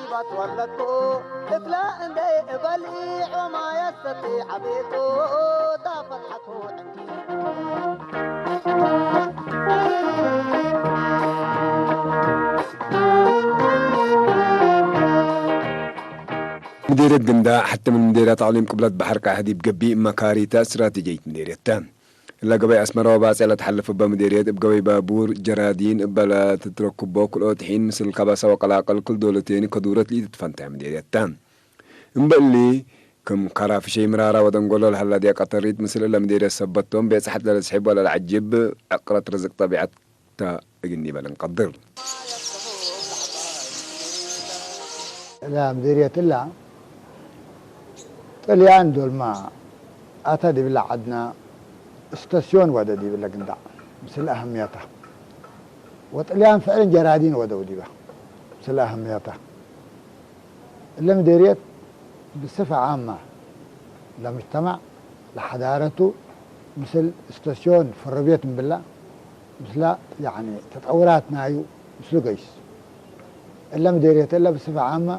ባት ወለድኩ እትላ እንደ እበልዒ ዖማ የሰቲ ዓቤቱ ዳፈትሓቱ ዕንኪ ምዴርየት ግንዳ ሐቲ ምን ምዴርያ ተዕሊም ቅብለት በሐር ቃሕድ ይብ ገቢእ መካሪታ እስትራቴጂይት ምዴርየት ተ። እላ ገበይ አስመራ ወባጽዕ ለትሐልፍ እበ ምዴርየት እብ ገበይ ባቡር ጀራዲን እበ ለትትረኩቦ ክልኦት ሒን ምስል ካባሳ ወቀላቅል ክል ዶለቴን ከዱረት ልኢትትፈንታይ ምዴርየት ተ። እምበሊ ክም ካራ ፍሸይ ምራራ ወደንጎሎ ለሀላ ዲያ ቀተሪት ምስል እለ ምዴርየት ሰበቶም ቤት ጽሕት ለለስሒብ ወለለዐጅብ ዕቅረት ርዝቅ ጠቢዐት ተ እግኒ በል እንቀድር። እላ ምድርየት እላ ጥልያን ዶልማ ኣታ ዲብላ ዓድና ስተስዮን ወደ ዲብለ ግንዳዕ ምስል ኣህምያታ ወጥልያን ፍዕልን ጀራዲን ወደው ዲባ ምስል ኣህምያታ እለ ምድርየት ብስፈ ዓማ ለምጅተማዕ ለሐዳረቱ ምስል ስተስዮን ፍርቤት እምብላ ምስላ ያኒ ተጠውራት ናዩ ምስሉ ገይስ እለ ምዴርየት እለ ብስፈ ዓማ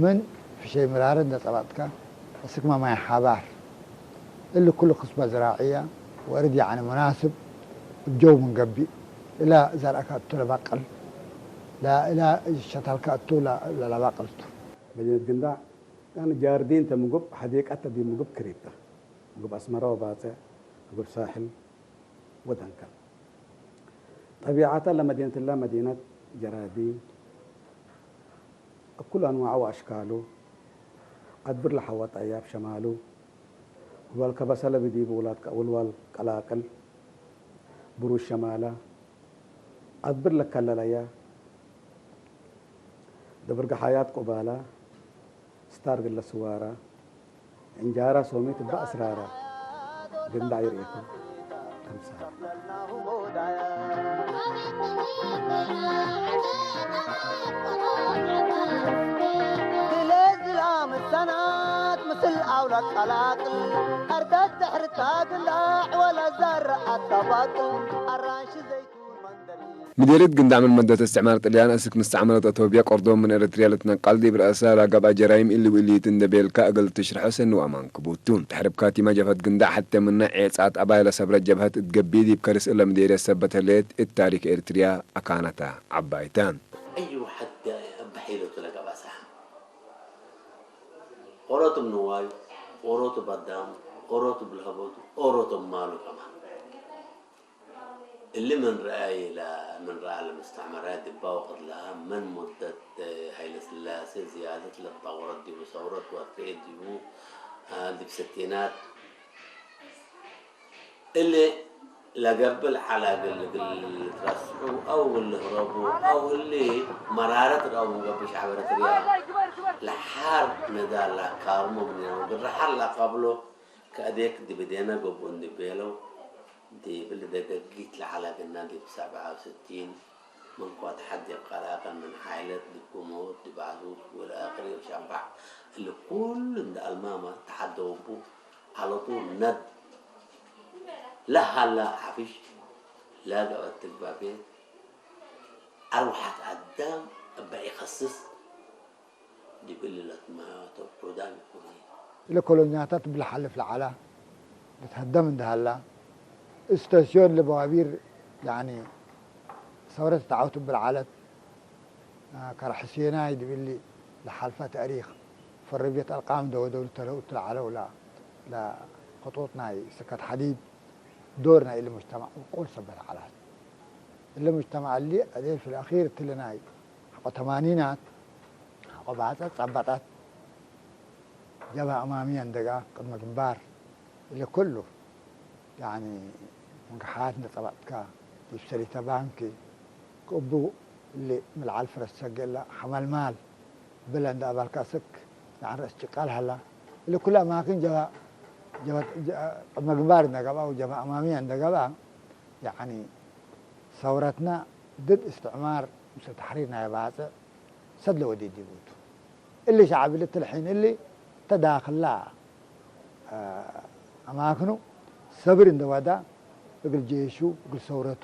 ምን ፍሸይ ምራረ እንደ ጸባጥካ እስክማ ማይ ሓባር እሊ ኩሉ ክስበ ዝራዕያ ወእርድ ያኒ መናስብ እብ ጀው ምን ገቢእ እላ ዘርአካ እቱ ለባቅል ላ እላ ሸታልካ እቱ ለባቅልቱ። መዲነት ግንዳዕ ያኒ ጃርዲን ተ ምግብ ሐዲቀት ተ ዲብ ምግብ ክሪብ ተ ምግብ አስመራ ወባጽዕ ምግብ ሳሕል ወደንከል ጠቢዓተ ለመዲነትላ መዲነት ጀራዲን እብ ኩሉ አንዋዑ ወአሽካሉ አድብር ለሐወጠያ እብ ሸማሉ ውልዋል ከበሰ ለብዲቡ ውላድ ውልዋል ቀላቅል ብሩሽ ሸማላ አድብር ለከለለያ ደብርገ ሐያት ቁባላ ስታር ግለ ስዋራ እንጃራ ሶሚት እበ አስራራ ግንዳ ይርኤኩም ከምሳለ። ድሌት ዝላም ሰናት ምስል ኣውላ ቀላቅል ኣርዳት ድሕርታ ግንዳዕ ወላ ዛር ኣታባቅል ኣራንሺ ዘይቱን መንደሪ ምዴርየት ግንዳዕ ምን መደት እስትዕማር ጥልያን እስክ ምስተዕመረት እቶብያ ቆርዶም ምን ኤረትርያ ልትነቃል ዲብ ረአሳ ላገብአ ጀራይም እሊ ውእሊት እንደ ቤልካ እግል ትሽርሖ ሰኒ ወአማን ክቡቱ። ድሕር እብ ካቲማ ጀብሀት ግንዳዕ ሐቴ ምነ ዔጻት አባይ ለሰብረት ጀብሀት እት ገቢእ ዲብ ከርስ እለ ምዴርየት ሰበት ህሌት እት ታሪክ ኤረትርያ አካነታ ዐባይተ። أي واحد أبحيلة لقى بسها قروت بنواي قروت بدام قروت بلهبوت قروت مالو كمان اللي من رأي لا من رأى المستعمرات دبا وقت لها من مدة هاي السلاسة زيادة للثورة دي وثورة وفيد دي آه، دي بستينات اللي ለገብእ ለሐለ እግል ልትረስዑ አው እግል ልህረቡ አው እሊ መራረት ረአው ምን ገብእ ሸዐብ ኤረትርያ ለሓር ንዳል ለአካርሞ ምኒነ ወእግል ረሓር ለአቀብሎ ከእዴክ ዲብ እዴነ ገብኡ እንዴ ቤለው ዲብ እሊ ደገጊት ለሐለ ግና ዲብ ሰብዓ ወስቲን ምን ኳ ተሐዴ ቀላቅል ምን ሓይለት ዲብ ግሞት ዲብ ዐዙዝ ወለአክር ሸንፋዕ እሊ ኩሉ እንዴ አልማማ ተሐደው እቡ ዐለቱ ነድ ለሀላ ሐፊሽ ለገበት ትግባቤ አርወሐት አዳም እበ ኢከስስ ዲብ እሊ ለትማቶም ዑዳም ኢኮኒ። እለ ኮሎኛታት እብ ለሓልፍ ለዐላ ልትሀደም እንዴ ሀላ፣ እስተስዮን ለበዋቢር ያኒ ሰውረት ተዓውት እብ ለዐለት፣ ከረ ሕሴናይ ዲብ እሊ ለሓልፈ ተእሪክ፣ ፈረብየት አልቃም ደወደው ልተለውቱ ለዐለው ለክጡጥ ናይ ስከት ሐዲድ ዶር ናይ እሊ ሙጅተማዕ ውቁል ሰበት ዐላት። እሊ ሙጅተማዕ እሊ አዴ ፊ ለአኪር እትሊ ናይ ሐቆ ተማኒናት ሐቆ ባጸ ጸበጠት ጀብሀ አማምየ እንደጋ ቅድመ ግንባር እሊ ኩሉ ያኒ መንገሓት እንደ ጸባጥካ ዲብ ሰሊተ ባንኪ ክእቡ እሊ ምልዓል ፍረስ ሰገላ ሐመልማል ብለ እንደ አባልካ ስክ ያኒ ረእስ ጭቃል ሀላ እሊ ኩሉ አማክን ጀብሀ ጀብሀ ቅድመ ግንባር እንደ ገብአ ወጀብሀ አማምየ እንደ ገብአ ያኒ ሰውረትና ድድ እስትዕማር ምስለ ተሕሪር ናይ ባጽዕ ሰድ ለወዴ ዲቡ ቱ። እሊ ሸዐብ እሊ እትለ ሒን እሊ ተዳክላ አማክኑ ሰብር እንደ ወዳ እግል ጄሹ እግል ሰውረቱ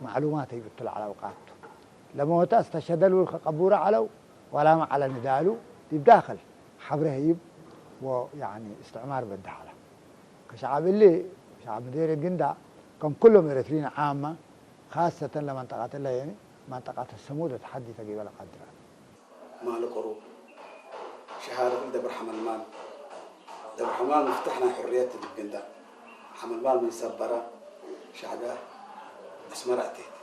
ማዕሉማት ህይብ ቱ ለዐለ አውቃት ቱ። ለመውተ አስተሸደ ልብል ከቀቡረ ዐለው ዋላ መዓላ ንዳሉ ዲብ ዳኸል ሓብረ ህይብ ወ-፣ ያኒ እስትዕማር በዳሓላ። ከሸዓብ እሊ፣ ሸዓብ ምዴርየት ግንዳ፣ ከም ኩሎም ኤረትሪን ዓማ፣ ካሰተን ለመንጠቃት እለ የኒ፣ መንጠቃት ሰሙድ ተሓዲ ተጊበ ለቃድራ። ማል ቁሩብ፣ ሸሃርብል ደብረ ሓመልማል፣ ደብረ ሓመልማል ምፍታሕ ናይ ሕርየት ትብል ግንዳ፣ ሓመልማል ምን ሰበራ፣ ሻዕብያ ኣስመራ እቴት።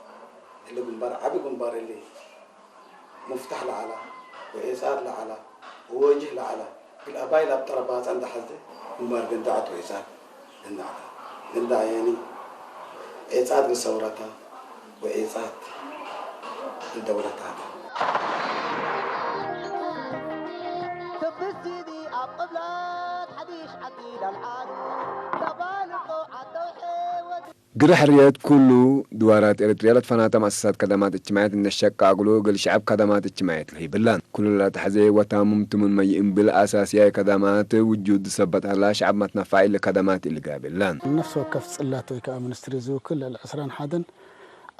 እሊ ግንባር፣ ዓቢ ግንባር እሊ፣ ሙፍታሕ ለዓላ፣ ወዔጻት ለዓላ፣ ወወጅህ ለዓላ፣ ግል ኣባይ ላብ ጠረባጻ እንዳሓዘ፣ ግንባር ገንዳዓት ወዔጻት፣ ገንዳዓት፣ ገንዳዕ የኒ፣ ዔጻት ግሰውረታ፣ ወዔጻት ግል ደውረታታ። ግረ ሕርየት ኩሉ ድዋራት ኤረትርያ ለትፈናተ መኣሰሳት ከደማት እጅትማዕየት እነሸቃ እግሉ እግል ሸዐብ ከደማት እጅትማዕየት ለህይብላን። ኩሉ ለተሐዜ ወታምም ትሙን መይእም ብል ኣሳስያይ ከደማት ውጁድ ሰበት ሀላ ሸዐብ መትነፋዒ ለከደማት ኢልጋብ የላን። ነፍሲ ወከፍ ጽላት ወይ ከኣ ሚኒስትሪ ዝውክል ልዕሊ ዕስራን ሓደን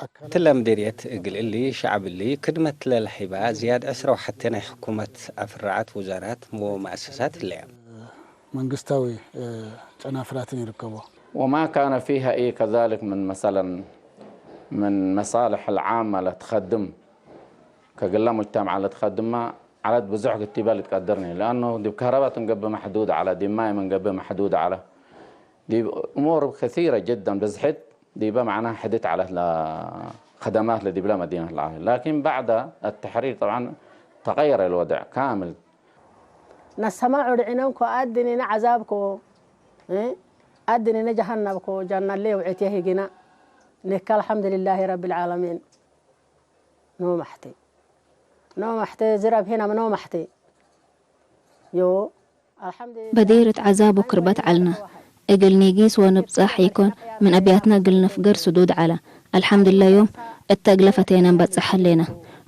ኣካላት ትለ ምዴርየት እግል እሊ ሸዐብ እሊ ክድመት ለለህይባ ዝያድ ዕስራ ወሐቴ ናይ ሕኩመት ኣፍራዓት ውዛራት ወመኣሰሳት ህለያ። መንግስታዊ ጨናፍራትን ይርከቦ። وما كان فيها إيه كذلك من مثلا من مصالح العامة لتخدم كقلة مجتمع لتخدم على بزح كتيبة لتقدرني لأنه دي بكهرباء تنقب محدود على دي ماء منقب محدود على دي أمور كثيرة جدا بزحت دي بمعنى حدث على خدمات لدي بلا مدينة العالم لكن بعد التحرير طبعا تغير الوضع كامل نسمع رعينكو أدنينا عذابكو إيه؟ أدنينا جهنمكو جنة لي وعيتيه جنا نك الحمد لله رب العالمين نو محتي نو محتي زرب هنا منو محتي يو الحمد لله በዴር እት ዐዛብ ወክርበት ዐልነ። እግል ኒጊስ ወንብጸሕ ኢኮን፣ ምን አብያትነ እግል ንፍገር ስዱድ ዐለ። አልሐምድላ ዮም እተ እግለ ፈቴነ እንበጽሕ ህሌነ።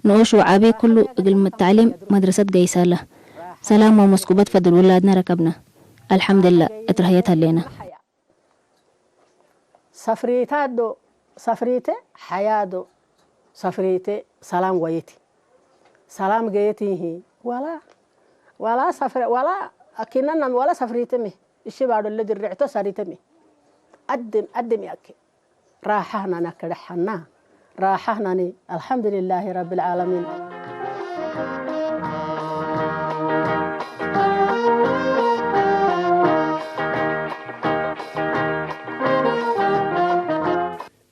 ንኡሽ ወዐቢ ኩሉ እግል ተዕሊም መድረሰት ገይሰለ። ሰላም ወመስኩበት ፈድል ውላድነ ረከብነ። አልሐምድላ እት ረህየት ህሌነ። ሰፍሪታ ዶ ሰፍሪተ ሐያ ዶ ሰፍሪተ ሰላም ወየቲ ሰላም ገየቲ ይሂ ዋላ ዋላ ሰፍረ ዋላ አኪነና ዋላ ሰፍሪተሚ እሺ ባዶ ለድርዕቶ ሰሪተሚ አድም አድም ያኪ ራሓህና ናከደሓና ራሓህናኒ አልሐምዱሊላሂ ረብል ዓለሚን።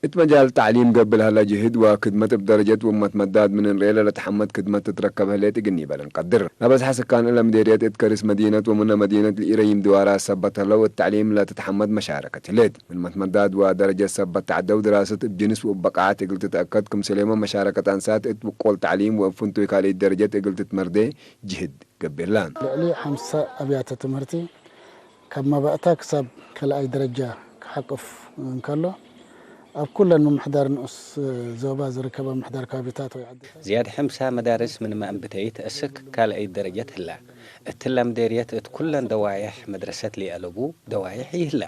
እት መጃል ተዕሊም ገብእ ለሀለ ጅህድ ወክድመት እብ ደረጀት ወእመት መዳድ ምን እንርኤ ለለትሐመድ ክድመት ትትረከብ ህሌት እግል ኒበል እንቀድር። ለበዝሐ ስካን እለ ምዴርየት እት ከርስ መዲነት ወምነ መዲነት ለኢረይም ድዋራት ሰበት ህለው እት ተዕሊም ለትትሐመድ መሻረከት ህሌት። ምን መትመዳድ ወደረጀት ሰበት ተዐደው ድራሰት እብ ጅንስ ወእብ በቃዓት እግል ትትአከድ ክምሰሌመ መሻረከት አንሳት እት ብቆል ተዕሊም ወእብ ፍንቱይ ካልእይ ደረጀት እግል ትትመርዴ ጅህድ ገብኤላን። ልዕሊ ሓምሳ ኣብያተ ትምህርቲ ካብ መባእታ ክሳብ ካልኣይ ደረጃ ክሓቅፍ እንከሎ፣ ኣብ ኩለን ምምሕዳር ንኡስ ዞባ ዝርከባ ምምሕዳር ከባቢታት ወይ ዓድታት ዝያድ ሓምሳ መዳርስ ምንመ እምብተይት እስክ ካልኣይ ደረጀት ህላ። እትለ ምዴርየት እት ኩለን ደዋይሕ መድረሰት ለአለቡ ደዋይሕ ይህላ።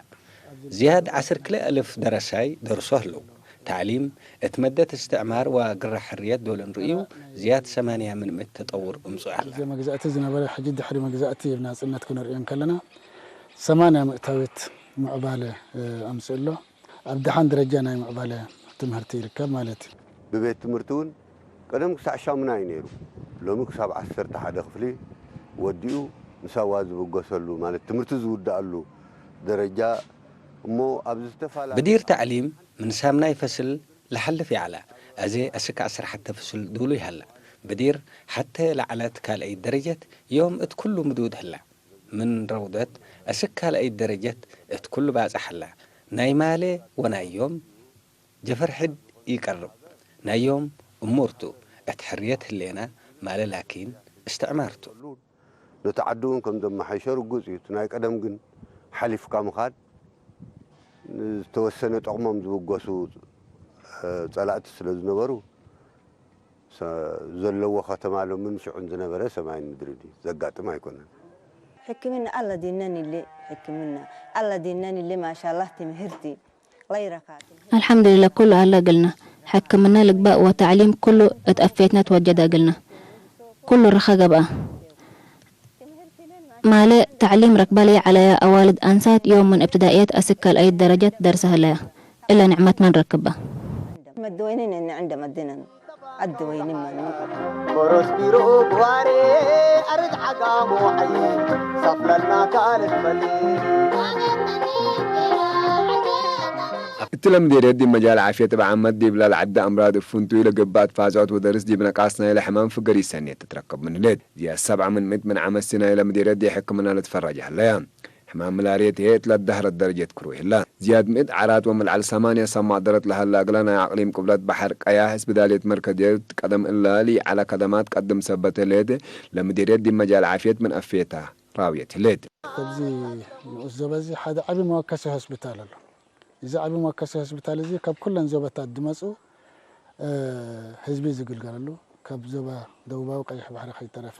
ዝያድ ዐስር ክልኤ እልፍ ደረሳይ ደርሶ ህለው። ተዕሊም፣ እት መደት እስትዕማር ወግረ ሕርየት ዶል እንርእዩ፣ ዝያድ ሰማንያ ምን ምእት ተጠውር እምጽኡ ኣላ። ግዜ መግዛእቲ ዝነበረ፣ ሕጂ ድሕሪ መግዛእቲ ናጽነት ክንርእዮ እንከለና፣ ሰማንያ ምእታዊት ምዕባለ፣ እ፣ ኣምጽኡ ኣሎ። ኣብ ደሓን ደረጃ ናይ ምዕባለ ትምህርቲ ይርከብ ማለት እዩ። ብቤት ትምህርቲ እውን ቀደም ክሳዕ ሻሙናይ ነይሩ። ሎሚ ክሳብ ዓሰርተ ሓደ ክፍሊ ወዲኡ ምስ ኣዋልድ ዝብገሰሉ፣ ማለት ትምህርቲ ዝውድኣሉ ደረጃ እሞ፣ ኣብዚ ዝተፈላለየ ብዲር ተዕሊም ምን ሳምናይ ፈስል ለሐልፍ ይዐለ። አዜ አስክ ዐስር ሐተ ፍስል ዱሉይ ሀለ። ብዲር ሐቴ ለዐለት ካልአይት ደረጀት ዮም እት ኩሉ ምዱድ ህለ። ምን ረውደት አስክ ካልአይት ደረጀት እት ኩሉ ባጽሕ ህለ። ናይ ማሌ ወናይ ዮም ጀፈር ሕድ ኢቀርብ። ናይ ዮም እሙር ቱ፣ እት ሕርየት ህሌና፣ ማለ ላኪን እስትዕማር ቱ። ነቲ ዓዲ እውን ከም ዘመሓይሸ ርጉጽ እዩ። እቲ ናይ ቀደም ግን ሓሊፍካ ምኻድ፣ ዝተወሰነ ጠቕሞም ዝብገሱ፣ እ፣ ጸላእቲ ስለ ዝነበሩ፣ ሰ-፣ ዘለዎ ከተማ ሎምን ሽዑን ዝነበረ ሰማይን ምድርን እዩ። ዘጋጥም ኣይኮነን። ሕክምና ኣላ ዲነን ኢለ፣ ሕክምና ኣላ ዲነን ኢለ፣ ማሻላህ ትምህርቲ ለይረካትን። አልሐምዱሊላህ ኩሉ አለ እግልና። ሕክምና ልግባእ ወተዕሊም ኩሉ እት አፌትነ ትወጀደ እግልና። ኩሉ ረኸ ገብኣ። ማለ ታዕሊም ረክባ ለይ ዓለያ ኣዋልድ ኣንሳት ዮም ምን እብትዳእየት ኣስክ ካልኣይት ደረጀት ደርሰ ህለያ። እለ ንዕመት መን ረክባ? መድወይንን እንዕንደ መድንን ኣድወይንን መን ኮሮስ ቢሮ ግዋሬ ኣርድ ዓጋሞ ዓየ ሰፍለልና ካልድ መሊ እቲ ለምዴርየት ዲብ መጃል ዓፍየት እብ ዓመት ዲብ ላል ዓዲ ኣምራድ እብ ፍንቱይ ለገብኣት ፋዝዖት ወደርስ ዲብ ነቃስ ናይለ ሕማም ፍገር ይሰኔት ትትረከብ ምን ህሌት። ዝያድ ሰብዓ ምን ምእት ምን ዓመት ሲ ናይለ ምዴርየት ዲብ ሕክምና ለትፈረጀ ህለያ። ሕማም ምላርየት ህዬ እት ለዳህረት ደረጀት ክሩይ ህላ። ዝያድ ምእት ዓራት ወምልዓል ሰማንያ ሰብ መቅደረት ለሀላ እግለ ናይ ኣቅሊም ቅብለት በሐር ቀያህ እስብዳልየት መርከዝየት ቀደም እላ ልኢዓለ ከደማት ቀድም ሰበት ህሌት። ለምዴርየት ዲብ መጃል ዓፍየት ምን ኣፌታ ራውየት ህሌት። ከዚ ንኡስ ዞባ እዚ ሓደ ዓቢ መወከሲ ሆስፒታል ኣሎ። እዚ ዓቢ መወከሲ ሆስፒታል እዚ ካብ ኩለን ዞባታት ዝመጹ ህዝቢ ዝግልገለሉ፣ ካብ ዞባ ደቡባዊ ቀይሕ ባሕሪ ከይተረፈ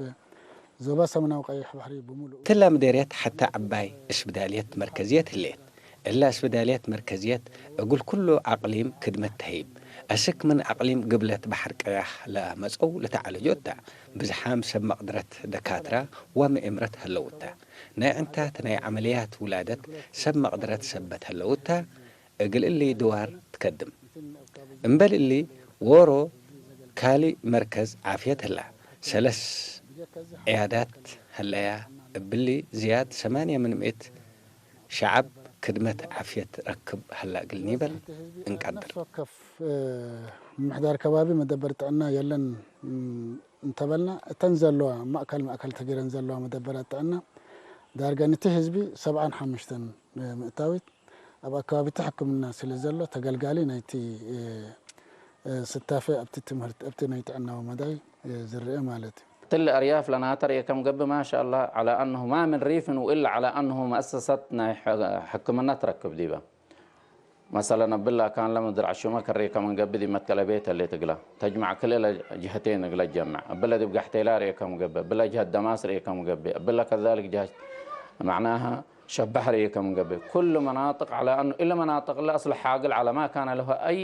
ዞባ ሰሙናዊ ቀይሕ ባሕሪ ብምሉኡ። ትላ ምዴርየት ሐታ ዕባይ እስብዳልየት መርከዝየት ህሌት። እላ እስብዳልየት መርከዝየት እግል ኩሉ ኣቅሊም ክድመት ተህይብ። አስክ ምን አቅሊም ግብለት በሐር ቀያሕ ለመጸው ለተዓለጆ እታ። ብዝሓም ሰብ መቅድረት ደካትራ ወምእምረት ሀለው እታ። ናይ ዕንታት ናይ ዐመልያት ውላደት ሰብ መቅድረት ሰበት ሀለው እታ። እግል እሊ ድዋር ትከድም። እምበል እሊ ዎሮ ካልእ መርከዝ ዓፍየት ህላ። ሰለስ ዕያዳት ሀለያ። እብሊ ዝያድ ሰማንያ ምን ምእት ሸዓብ ክድመት ዓፍየት ረክብ ሀላ እግል ኒበል እንቀድር። ነፍስ ወከፍ ምምሕዳር ከባቢ መደበር ጥዕና የለን እንተበልና እተን ዘለዋ ማእከል ማእከል ተገይረን ዘለዋ መደበራት ጥዕና ዳርጋ ንቲ ህዝቢ ሰብዓን ሓሙሽተን ምእታዊት ኣብ ኣከባቢቲ ሕክምና ስለ ዘሎ ተገልጋሊ ናይቲ ስታፈ ኣብቲ ትምህርቲ ኣብቲ ናይ ጥዕናዊ መዳይ ዝርአ ማለት እዩ። ትል ኣርያፍ ለናተ ርኤ ከም ገብእ ማሻ ኣላህ ዓላ ኣንሁ ማ ምን ሪፍን ውእላ ዓላ ኣንሁ መእሰሰት ናይ ሕክምና ትረክብ ዲባ። መሰለን እብላ ካን ለምድር ዐሹመ ከሬ ከም እንገብእ ዲብ መትከለ ቤት ህሌት እግላ ተጅመዕ ክልኤ ጅሀቴን እግለ ጀምዕ እብለ ዲብ ጋሕቴላ ርኤ ከም ገብእ እብለ ጅሀት ደማስ ርኤ ከም ገብእ እብለ ከዛልክ ጅሀት መዕናሃ ሸባሕ ርኤ ከም እንገብእ ኩሉ መናጥቅ ዐለ ኣኑ እለ መናጥቅ እለ አስል ሓግል ዐለ ማ ካነ ለሁ አይ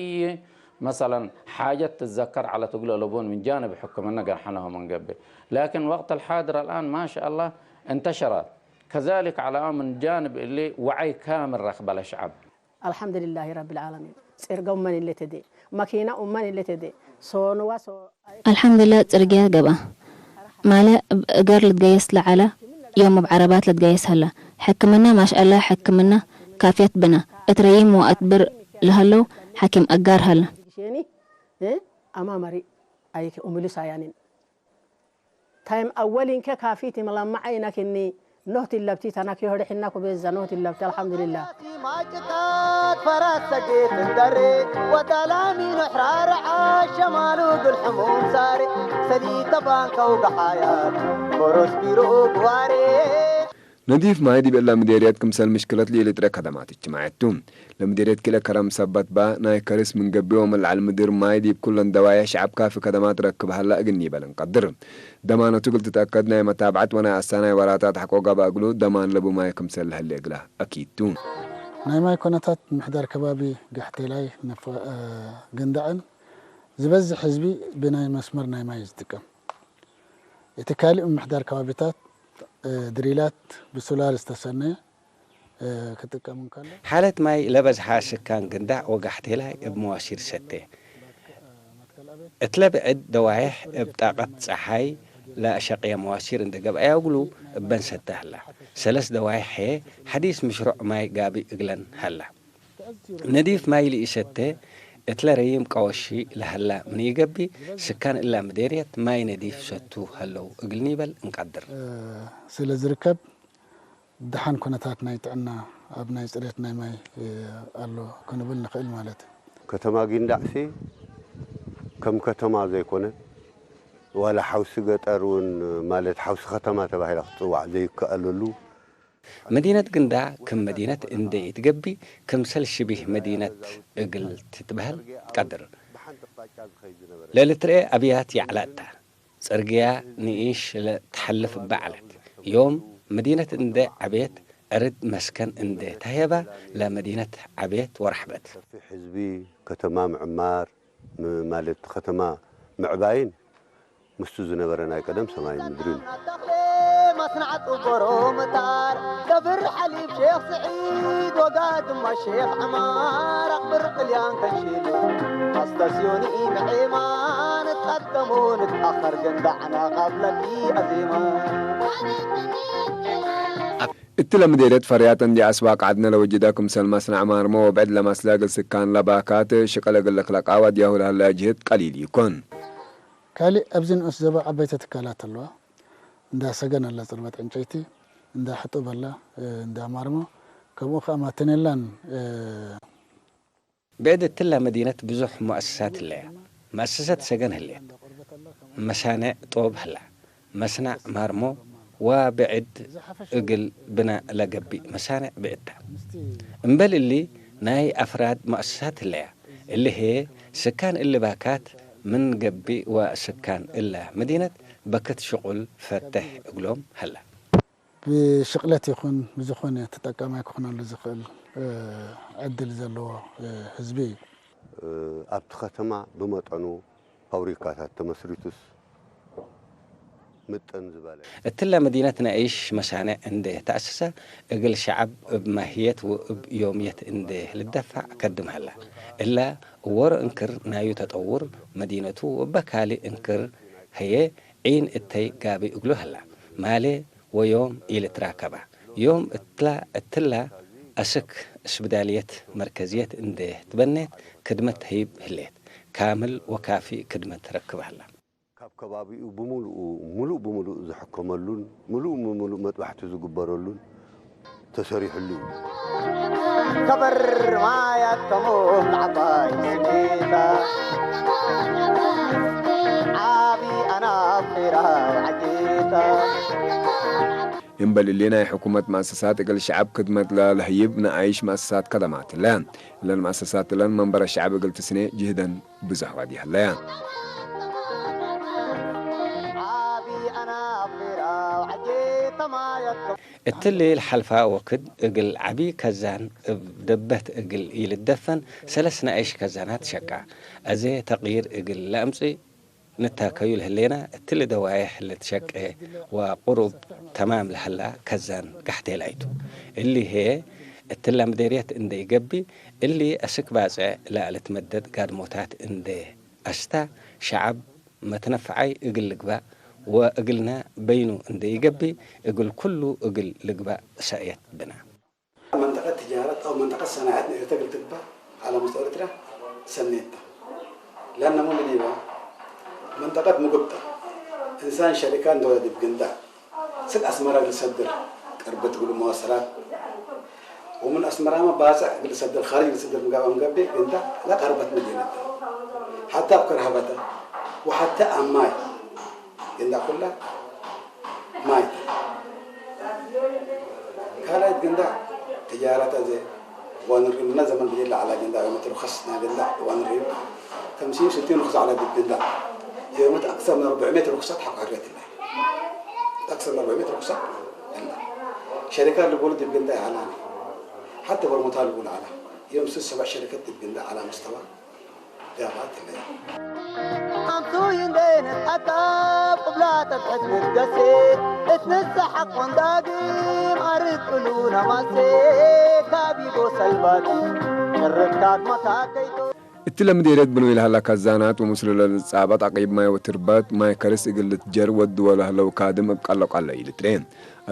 መሰለን ሓጀት ትዘከር ዐለ ትግሎ ለቦን ምን ጃንብ ሕክምና ገርሐነሁ ምን ገብእ ላኪን ወቅት አልሓድር አልኣን ማሻ አላህ እንተሸረት ከዛሊክ ዐለ ምን ጃንብ እሊ ወዐይ ካምል ረክበ ለሸዐብ። ኣልሓምድሊላሂ ረቢል ዓለሚን። ጽርገው መን ኢለ ተዴ፣ መኪና ኡመን ኢለ ተዴ፣ ሶንዋ ሶ ኣልሓምድላ ጽርግያ ገብኣ። ማለ እብ እገር ልትገየስ ለዓላ ዮም እብ ዓረባት ልትገየስ ሀላ። ሕክምና ማሽኣላ ሕክምና ካፍየት ብና። እት ረይም ወኣትብር ለሀለው ሓኪም ኣጋር ሀላ። ሸኒ ኣማመሪ ኣይክ ኡምሉ ሳያኒን ታይም ኣወል ኢንከ ካፊት ይመላማ ዓይነክ እኒ ኖህ ትለብቲ ተናክ ዮህድ ሕና ኩቤዛ ኖህ ትለብቲ ኣልሓምዱሊላህ። ማጭቃት ፈራስ ሰጌት እንደሬ ወተላሚኖ ሕራርዓ ሸማሉ ግልሕሙም ሳሬ ሰሊተ ባንከው ገሓያት ኮሮስ ቢሮ ግዋሬ ነዲፍ ማይ ዲብ እላ ምዴርየት ክምሰል ምሽክለት ልኢልጥረ ከደማት እጅማዐት ቱ። ለምዴርየት ክለ ከረም ሰበት ባ ናይ ከርስ ምን ገብእ ወመልዓል ምድር ማይ ዲብ ኩለን ደዋየ ሸዐብ ካፊ ከደማት ረክብ ሀላ እግል ኒበል እንቀድር። ደማነቱ እግል ትትአከድ ናይ መታብዐት ወናይ አሳናይ ወራታት ሐቆ ገብአ እግሉ ደማን ለቡ ማይ ክምሰል ለሀሌ እግላ አኪድ ቱ። ናይ ማይ ኮነታት ምሕዳር ከባቢ ጋሕቴላይ ግንዳዕን ዝበዝሕ ህዝቢ ብናይ መስመር ናይ ማይ ዝጥቀም። እቲ ካልእ ምምሕዳር ከባቢታት ድሪላት ብሶላር ዝተሰነየ ክጥቀም እንከሎ። ሓለት ማይ ለበዝሓ ስካን ግንዳዕ ወጋሕቴላይ እብ መዋሲር ሰቴ። እትለ ብዕድ ደዋይሕ እብ ጣቀት ጸሓይ ለአሸቅየ መዋሲር እንደ ገብአያ እግሉ እበን ሰተ ሀላ። ሰለስ ደዋይሕ ሐዲስ ምሽሮዕ ማይ ጋብእ እግለን ሀላ። ነዲፍ ማይ ልኢሰተ እትለ ረይም ቀወሺ ለሀላ ምን ኢገብእ፣ ስካን እላ ምዴርየት ማይ ነዲፍ ሰቱ ሀለው እግል ኒበል እንቀድር። ስለ ዝርከብ ደሓን ኩነታት ናይ ጥዕና ኣብ ናይ ፅሬት ናይ ማይ ኣሎ ክንብል ንኽእል ማለት እዩ። ከተማ ጊንዳዕሲ ከም ከተማ ዘይኮነ ዋላ ሓውሲ ገጠር እውን ማለት ሓውሲ ከተማ ተባሂላ ክትፅዋዕ ዘይከኣለሉ መዲነት ግንዳ ክም መዲነት እንዴ ኢትገቢ፣ ክምሰል ሽቢህ መዲነት እግል ትትበሀል ትቀድር። ለልትርኤ ኣብያት የዕላእታ፣ ጽርግያ ንኢሽ ለትሐልፍ እባ ዐለት። ዮም መዲነት እንዴ ዐቤት፣ ዕርድ መስከን እንዴ ተህየባ፣ ለመዲነት ዐቤት ወረሕበት። ሰፊሕ ህዝቢ፣ ከተማ ምዕማር፣ ም-፣ ማለት ከተማ ምዕባይን ምስቱ ዝነበረ ናይ ቀደም ሰማይን ምድርን። ተኽለ ማስናዕ ጥበሮ ምጣር ከብር ሓሊብ ሼኽ ስዒድ ወጋ ድማ ሼኽ ዕማር ኣቕብር ጥልያን ከንሽሉ ኣስተስዮኒ ምዒማን እትቀደሙ ንትኣኸር ግን ዳዕና ቃብለኪ ኣዜማ እትለ ምዴደት ፈርያት እንዲ አስባቅ ዓድነ ለወጅዳ ክምሰል ማስናዕ ማርሞ ወብዕድ ለማስላ እግል ስካን ለባካት ሽቀለ እግል ለክለቃ ወዲያሁ ለህላ ጅህድ ቀሊል ይኮን። ካልእ ኣብዚ ንኡስ ዞባ ዓበይቲ ትካላት ኣለዋ። እንዳ ሰገን ኣላ ጽርበት ዕንጨይቲ፣ እንዳ ሕጡብ ኣላ፣ እንዳ ማርሞ፣ ከምኡ ከኣ ማተኔላን ብዕድ እትላ መዲነት ብዙሕ ሙአሰሳት ህለያ። መአሰሰት ሰገን ህሌት። መሳንዕ ጦብ ህላ። መስናዕ ማርሞ ወብዕድ እግል ብና ለገቢእ መሳንዕ ብዕድታ። እምበል እሊ ናይ አፍራድ ሙአሰሳት ህለያ። እሊ ህዬ ስካን እሊ ባካት ምን ገቢእ ወስካን እላ መዲነት በክት ሽቁል ፈትሕ እግሎም ህላ። ብሽቕለት ይኹን ብዝኾነ ተጠቃማይ ክኾነሉ ዝኽእል ዕድል ዘለዎ ህዝቢ እዩ። ኣብቲ ከተማ ብመጠኑ ፋብሪካታት ተመስሪቱስ ምጥን ዝበለ። እትለ መዲነት ነእይሽ መሳንዕ እንደ ተኣሰሰ እግል ሸዓብ እብ ማህየት ወእብ ዮምየት እንደ ልደፋዕ ከድም ሀላ። እላ እወሮ እንክር ናዩ ተጠውር መዲነቱ ወበካሊ እንክር ህየ ዒን እተይ ጋቢ እግሉ ሀላ። ማሌ ወዮም ኢልትራከባ። ዮም እትላ እትላ አስክ እስብዳልየት መርከዝየት እንደ ትበኔት ክድመት ተህይብ ህሌት። ካምል ወካፊ ክድመት ረክብ ሀላ። ካብ ከባቢኡ ብምሉኡ ምሉእ ብምሉእ ዝሕከመሉን ምሉእ ብምሉእ መጥባሕቲ ዝግበረሉን ተሰሪሕሉ እዩ። ከበር ማያት ከምኡም ዓባይ ስኬታ ዓቢ ኣናፍራ ዓጌታ እምበል እሊ ናይ ሕኩመት መእሰሳት እግል ሸዓብ ክድመት ለለህይብ ንኣይሽ መእሰሳት ከደማት እለ። እለን መእሰሳት እለን መንበረ ሸዓብ እግል ትስኔ ጅህደን ብዙሕ ዋዲ ህለያ። ዓቢ ኣናፍራ ዓጌታ ማያት እትሊ ልሓልፋ ወክድ እግል ዓቢ ከዛን እብ ደበት እግል ኢልደፈን ሰለስ ናእሽ ከዛናት ሸቃ። አዜ ተቅይር እግል ለአምጽእ ንታከዩ ለህሌና እትሊ ደዋየሕ ልትሸቄ ወቁሩብ ተማም ለሀላ ከዛን ጋሕቴል አይቱ። እሊ ህዬ እትላ ምዴርየት እንደ ኢገቢ እሊ አስክ ባጽዕ ለአልትመደድ ጋድሞታት እንደ አስታ ሸዓብ መትነፍዓይ እግል ልግባእ ወእግልና በይኑ እንደ ኢገቢ እግል ኩሉ እግል ልግባእ ሰእየት ብና። منطقة تجارة أو منطقة صناعات نيرتا قلت بها على مستوى إريتريا سنيتا. لأن مولد ديبا منطقة مقبطة. إنسان شركان دولة دي بقندا. سك أسمرا قل صدر قربت قل مواصلات. ومن أسمرا ما باسع قل صدر خارج قل صدر مقابا مقابي قندا لا قربت مدينة. حتى بكرهبتا وحتى أماي. قندا كلها ماي. ካልኣይት ገንዳ ትጃራት ኣዘ ዋንሪ ምና ዘመን ብሌላ ዓላ ገንዳ የመት ርኸስ ና ገንዳ ዋንሪ ከምሲን ስቲን ርኸስ ዓላ ግብ ገንዳ የመት ኣክሰር ምን ኣርብዕ ሜትር ርኸሳት ሓኳሪት ላ ኣክሰር ምን ኣርብዕ ሜትር ርኸሳት ገንዳ ሸሪካ ልቦሉ ድብ ገንዳ ዓላ ሓተ በርሞታ ልቦሉ ዓላ የምስ ሰብዕ ሸሪከት ድብ ገንዳ ዓላ ሙስተዋ ዳባት ለ ኣምሱይ እንዴ ንትኣካብ ቅብላ ተብሕት ንትገሴ እትንሰሓቅ ወንዳግም ኣርቅሉ ናማሴ ካቢቦ ሰልባቲ ጭርካት መካከይቶ እቲ ለምዴረት ብሎ ኢልሃላ ካዛናት ወምስሉ ለልጻበጥ አቂብ ማይ ወትርበት ማይ ከርስ እግል ልትጀር ወድ ወለህለው ካድም እብ ቀለቀለ ኢልትሬ።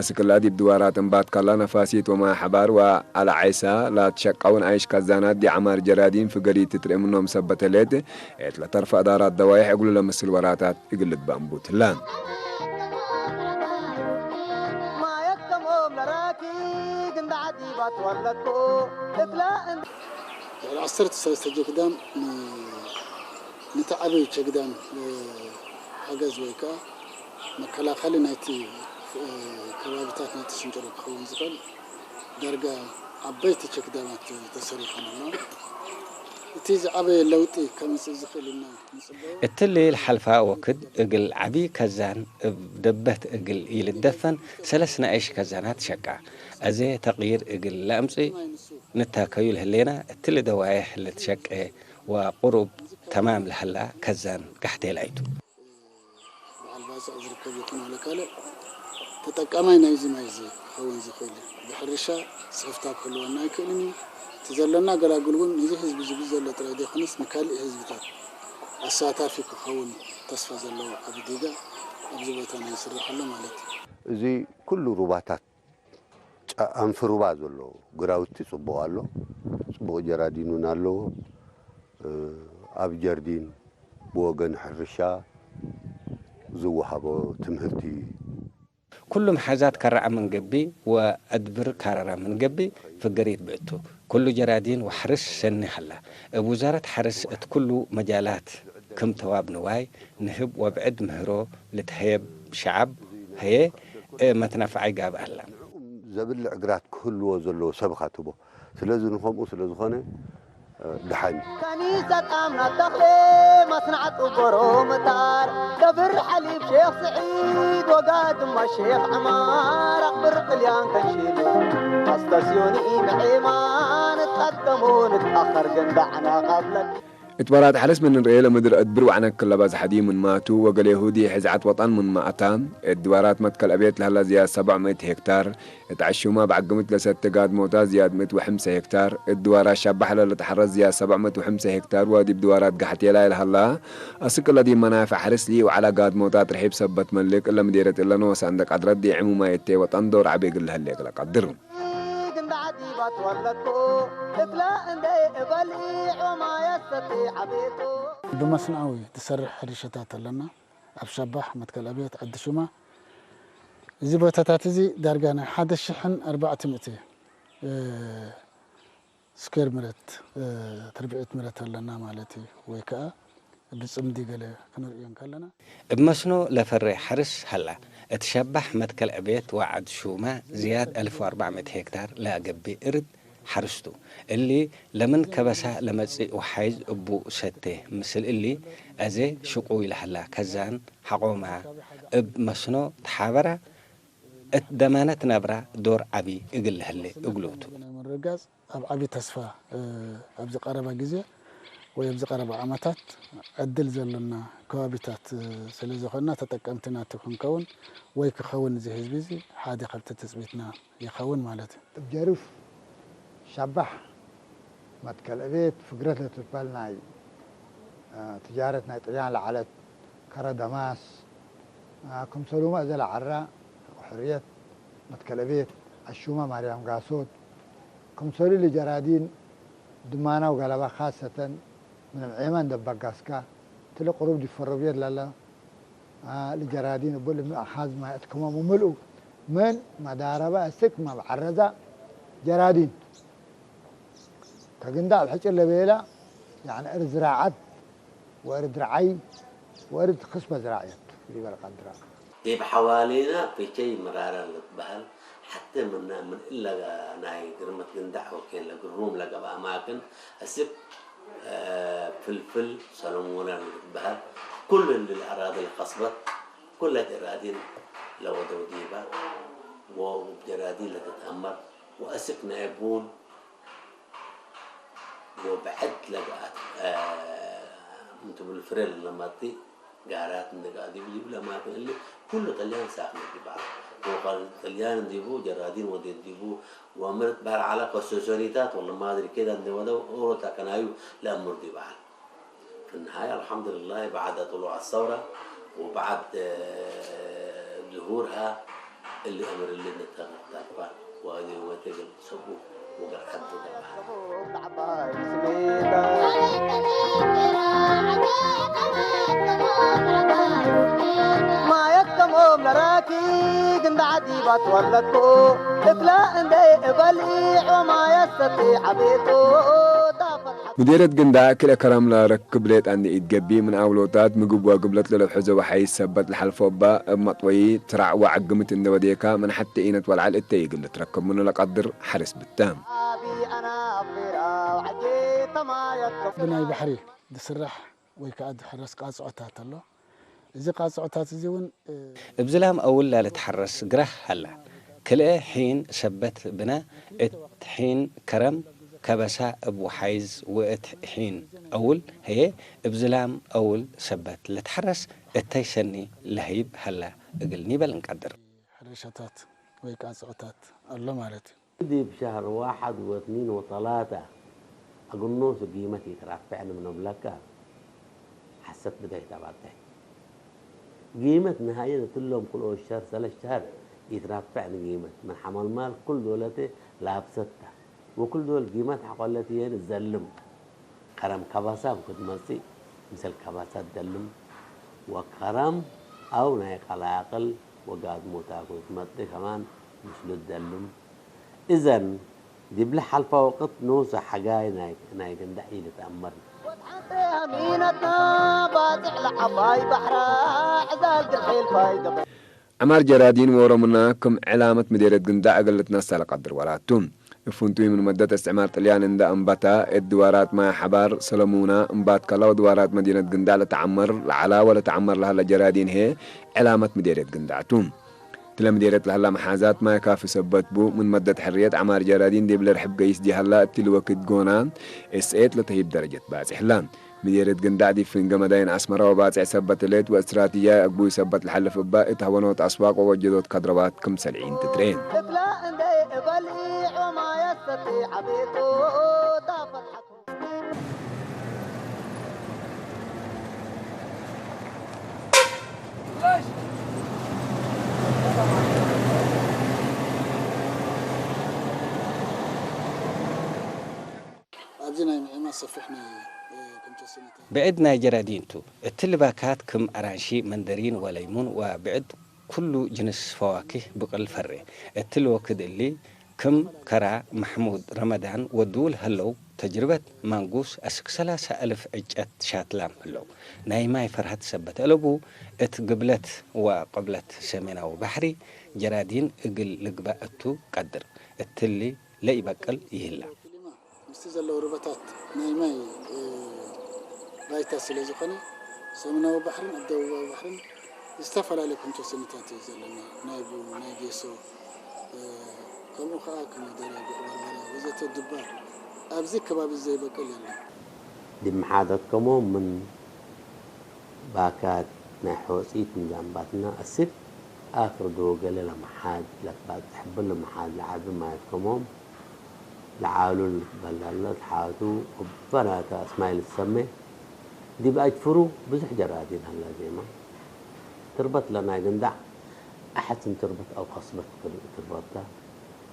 አስክላ ዲብ ድዋራት እምባት ካላ ነፋሲት ወማይ ሐባር ወአልዓይሳ ላትሸቀውን አይሽ ካዛናት ዲዓማር ጀራዲን ፍገሪት ትትሬ ምኖም ሰበተሌት ኤት ለተርፈ እዳራት ደዋይሕ እግሉ ለምስል ወራታት እግል ልግባእምቡትላ። ማየት ከምኦም ለራኪ ግንዳ ዓዲባት ወለኮ እትላ እንዳ ልዕሊ ዓሰርተ ሰለስተ ጀግዳም ን- ነቲ ዓብዪ ጀግዳም እ፣ ሓገዝ ወይ ከዓ መከላኸሊ ናይቲ እ፣ ከባቢታት ናይቲ ሽንጭሮ ክኸውን ዝኽእል ዳርጋ ዓበይቲ ጀግዳማት ተሰሪሖም ኣለዉ። እቲ ዝዓበየ ለውጢ ከምፅእ ዝኽእል ኢና ንፅበዮ። እትሊ ልሓልፋ ወክድ እግል ዓቢ ከዛን እብ ደበት እግል ኢልደፈን ሰለስ ናእሽ ከዛናት ሸቃ። አዜ ተቅይር እግል ለአምጽእ ንታከዩ ለህሌና እትሊ ደዋይሕ ልትሸቄ ወቁሩብ ተማም ለሀላ ከዛን ጋሕቴል አይቱ። ኣዋፅኦ ዝርከብ ይኹን ዋላ ካልእ ተጠቃማይ ናይዚ ማይ እዚ ክኸውን ዝኽእል እዩ። ብሕርሻ ስኽፍታ ክህልወና ኣይክእልን እዩ። እቲ ዘለና ኣገላግል እውን ነዚ ህዝቢ ዝብል ዘሎ ጥራይ ዘይኮነስ ንካሊእ ህዝብታት ኣሳታፊ ክኸውን ተስፋ ዘለዎ ዓቢ ዲጋ ኣብዚ ቦታ ናይ ይስራሕ ኣሎ ማለት እዩ። እዚ ኩሉ ሩባታት ጫ-፣ ኣንፍርባ ዘሎ ግራውቲ ጽቡቕ ኣሎ። ጽቡቕ ጀራዲን እውን ኣለዎ። እ፣ ኣብ ጀርዲን ብወገን ሕርሻ ዝወሃቦ ትምህርቲ። ኩሉ መሓዛት ከረዓ ምን ገቢ ወአድብር ካረራ ምን ገቢ ፍገሪት ብእቱ። ኩሉ ጀራዲን ወሐርስ ሰኒ ሀላ። እብ ውዛረት ሐርስ እት ኩሉ መጃላት ክም ተዋብ ንዋይ ንህብ ወብዕድ ምህሮ ልትሀየብ ሸዓብ ሀየ መትናፍዓይ ጋብእ ሀላ። ዘብልዕ ግራት ክህልዎ ዘለዎ ሰብ ኢኻ ትህቦ። ስለዚ ንኸምኡ ስለ ዝኾነ ደሓን እዩ። ከኒሰ ጣምና ተኽሌ ማስናዕ ጽጎሮ ምጣር ደብር ሓሊብ ሼኽ ስዒድ ወጋ ድማ ሼኽ ዕማር ኣኽብር ጥልያን ከንሽሉ ኣስተስዮኒ ምዒማን እትቀደሙ ንትኣኸር ግን ዳዕና ቃብለክ እትባራት ሓለስ ምን ንርኤ ለምድር እድብር ዋዕና ክለባ ዝሓዲ ምን ማቱ ወገሌ ሁዲ ሕዝዓት ወጣን ምን ማእታ እድባራት መትከል ዕቤት ለሃላ ዝያ ሰብዕ ምእት ሄክታር እት ዓሹማ ብዓግምት ለሰተ ጋድሞታት ዝያድ ምእት ወሕምሰ ሄክታር፣ እት ድዋራት ሻባሕ ለልትሓረስ ዝያድ ሰብዕ ምእት ወሕምሰ ሄክታር ወዲብ ድዋራት ጋሕቴላ ለሀላ፣ አስክ ለዲብ መናፍዕ ሕርስ ሊኡ ዐላ ጋድሞታት ርሒብ ሰበት መልክ እለ ምዴረት እለ ንወሰ እንደ ቀድረት ዲዕሙ ማይ እቴ ወጠን ዶር ዐቢ እግል ለህሌ እግለ ቀድር። ብመስኖኣዊ ትሰርሕ ሕርሻታት ኣለና። ኣብ ሻባሕ፣ መትከል ኣብየት፣ ዓዲ ሹማ እዚ ቦታታት እዚ ዳርጋ ናይ ሓደ ሽሕን ኣርባዕተ ሚእቲ ስኩዌር ምረት ትርብዒት ምረት ኣለና ማለት እዩ። ወይ ከዓ ብፅምዲ ገለ ክንርእዮ እንከለና እብ መስኖ ለፈሬ ሐርስ ሀላ። እት ሸባሕ መትከል ዕቤት ወዐድ ሹማ ዝያድ አልፍ ወአርባዕ ምእት ሄክታር ለአገብእ እርድ ሐርስቱ። እሊ ለምን ከበሳ ለመጽእ ወሓይዝ እቡ ሰቴ ምስል እሊ አዜ ሽቁይ ለሀላ ከዛን ሐቆማ እብ መስኖ ተሓበራ እት ደማነት ናብራ ዶር ዐቢ እግል ለሀሌ እግሎቱ። ናይ ምርግጋጽ ኣብ ዓቢ ተስፋ ኣብዚ ቀረባ ግዜ ወይ ኣብዚ ቀረባ ዓመታት ዕድል ዘሎና ከባቢታት ስለ ዝኾንና ተጠቀምቲ ናቱ ክንከውን ወይ ክኸውን እዚ ህዝቢ እዚ ሓደ ካብቲ ትጽቢትና ይኸውን ማለት እዩ። እብ ጀርፍ ሸባሕ መትከል ዕቤት ፍግረት ለትበል ናይ ትጃረት ናይ ጥልያን ለዐለት ከረ ደማስ ክምሰሉመ እዘ ለዐራ ሕርየት መትከል ዕቤት ዐሹመ ማርያም ጋሶት ክምሰሉ ልጀራዲን ድማናው ገለባ ካሰተን ምንም ዔመ እንደ በጋስካ ትሊ ቅሩብ ዲፈረብየት ለለ ልጀራዲን እቡ ልሚ አኻዝ ማይ እትክመሙ ምልኡ ምን መዳረበ እስክ መብዐረዛ ጀራዲን ከግንዳ ኣብ ሕጭር ለቤላ ያዕኒ እርድ ዝራዓት ወእርድ ረዓይ ወእርድ ክስበ ዝራዕየት ሊበል ቀድራ። ዲብ ሐዋሌና ፔቸይ ምራራ ልትበሀል ሐቴ ምና ምን እለ ናይ ግርመት ግንዳዕ ወኬን ለግሩም ለገብአ አማክን እስክ ፍልፍል ሰለሞነ ልትበሀል ኩሉ እሊ ለአራዲ ለከስበት ኩለ ጀራዲን ለወደው ዲበ ወእብ ጀራዲን ለትትአመር ወአስክ ናይ ቡን ወብዕድ ለገአት ምን ትብል ፍሬ ለመጢ ጋራት እንደ ጋር ዲቡ ዲቡ ለማክን እሊ ኩሉ ጥልያን ሳክነ ዲባ ወቀል ጥልያን ዲቡ ጀራዲን ወዴት ዲቡ ወምርት ባር ዐለ ኮሶሶኒታት ወለ ማድሪ ኬዳ እንደ ወደው ኦሮታ ከናዩ ለእምር ዲባል። في النهاية الحمد لله بعد طلوع الثورة وبعد ظهورها اللي أمر اللي نتغطى وهذه يوم تجل صبو وقال حد ማየት ከምኦም ለራኪ ግንዳ ዓዲባት ወለድኩ እትላ እንደ እበልዒ ዖማየት ሰቲ ዓቤቱ ሙዴርየት ግንዳ ክልኤ ከረምለ ርክብ ሌጣ እንዴ ኢትገቢ፣ ምን አውሎታት ምግብ ወግብለት ለለብሐዞ ወሐይስ ሰበት ለሐልፎ እባ፣ እብ መጥወዪ ትራዕ ወዐግምት እንዴ ወዴካ፣ ምን ሐቴ ኢነት ወልዓል እተ ኢግል ልትረክብ ምኑ ለቀድር ሐርስ ብተ። ብናይ ባሕሪ ዝስራሕ ወይ ከኣ ዝሕረስ ቃጽዖታት ኣሎ። እዚ ቃጽዖታት እዚ እውን እብ ዝላም አውል ላልትሐረስ ግራህ ሀላ። ክልኤ ሒን ሰበት ብነ፣ እት ሒን ከረም ከበሳ እብ ወሓይዝ ወእት ሒን አውል ህዬ እብ ዝላም አውል ሰበት ለትሐረስ እተይ ሰኒ ለህይብ ሀላ እግል ኒበል እንቀድር። ሕርሻታት ወይ ከዓ ጽቕታት ኣሎ ማለት እዩ። ዲብ ሸህር ዋሕድ ወትኒን ወተላተ አግኖሱ ጊመት ኢትራፍዕ ንምነብለከ ሐሰት ብደይ ተባተይ ጊመት ንሃየ ለትሎም ክልኦት ሸህር ሰለስ ሸህር ኢትራፍዕ ንጊመት ምን ሐመልማል ኩል ዶለተ ላብሰት ተ ወኩል ዶል ጊመት ሐቆለት የን ዘልም ከረም ከበሳ ክትመጽእ፣ ምሰል ከበሳ ትደልም ወከረም አው ናይ ቀላቅል ወጋድሞታ ክትመጽእ ከማን ምስሉ ትደልም። እዘን ዲብለ ሐልፋ ወቅት ኖሰ ሐጋይ ናይ ግንዳዕ ኢልትአመር። ዐማር ጀራዲን ዎሮምና ክም ዕላመት ምዴርየት ግንዳዕ እግል ልትነሳ ለቀድር ወላቱ። እብ ፍንቱይ ምን መደት እስትዕማር ጥልያን እንዳ አንበታ፣ እት ድዋራት ማይ ሐባር ሰለሙና እምባትካላ ወድዋራት መዲነት ግንዳዕ ለተዐመር ለዐላ ወለተዐመር ለሀለ ጀራዲን ህዬ ዕላመት ምዴርየት ግንዳዕ ቱ። እትለ ምዴርየት ለሀላ መሓዛት ማይ ካፊ ሰበት ቡ፣ ምን መደት ሕርየት ዐማር ጀራዲን ዲብ ለርሕብ ገይስ ዲሀላ እትሊ ወክድ ጎና እስኤት ለተሂብ ደረጀት ባጽሕ ህላ። ምዴርየት ግንዳዕ ዲብ ፍንገ መዳይን አስመረ ወባጽዕ ሰበት ህሌት ወእስትራቲጃይ አግቡይ ሰበት ለሐልፍ እባ እት ሀወኖት አስዋቅ ወወጀዶት ከድረዋት ክምሰል ዒን ትትሬ። ኣብዚ ናይ ምዒማ ሰፊሕ ናይ ኮንተስነታት ብዕድ ናይ ጀራዲን ቱ። እትሊ ባካት ክም አራንሺ፣ መንደሪን ወለይሙን ወብዕድ ኩሉ ጅንስ ፈዋኪህ ብቅል ፈሬ። እትሊ ወክድ እሊ ክም ከራ፣ መሕሙድ፣ ረመዳን ወድውል ሀለው። ተጅርበት ማንጉስ አስክ ሰላሳ አልፍ ዕጨት ሻትላም ህለው። ናይ ማይ ፈርሀት ሰበት አለቡ። እት ግብለት ወቅብለት ሰሜናዊ ባሕሪ ጀራዲን እግል ልግባእ እቱ ቀድር። እትሊ ለኢበቅል ይህላ። ምስቲ ዘለዉ ሩባታት ናይ ማይ ባይታ ስለ ዝኾነ ሰሜናዊ ባሕርን ኣብ ደቡባዊ ባሕርን ዝተፈላለየ ኮንተስነታት እዩ ዘለና። ናይ ቡን፣ ናይ ጌሶ፣ ከምኡ ከዓ ከመይ ደራጉዕ፣ በርበረ ወዘተ ድባ ኣብዚ ከባቢ ዘይበቅል የለን። ዲብ መሓዘት ከሞም ምን ባካት ናይ ሖጺት ንዛንባትና አስክ አክርዶ ገለ ለመሓዝ ለትባጽሕ ብር ለመሓዝ ለዓቢ ማለት ከሞም ለዓሉ ልትበላለ ትሓቱ እበ ናታ እስማይል ትሰሜ ዲብ አጅፍሩ ብዙሕ ጀራዲን ሀላ ዜማ ትርበት ለናይ ግንዳዕ አሐትን ትርበት አው ከስበት ትርበትካ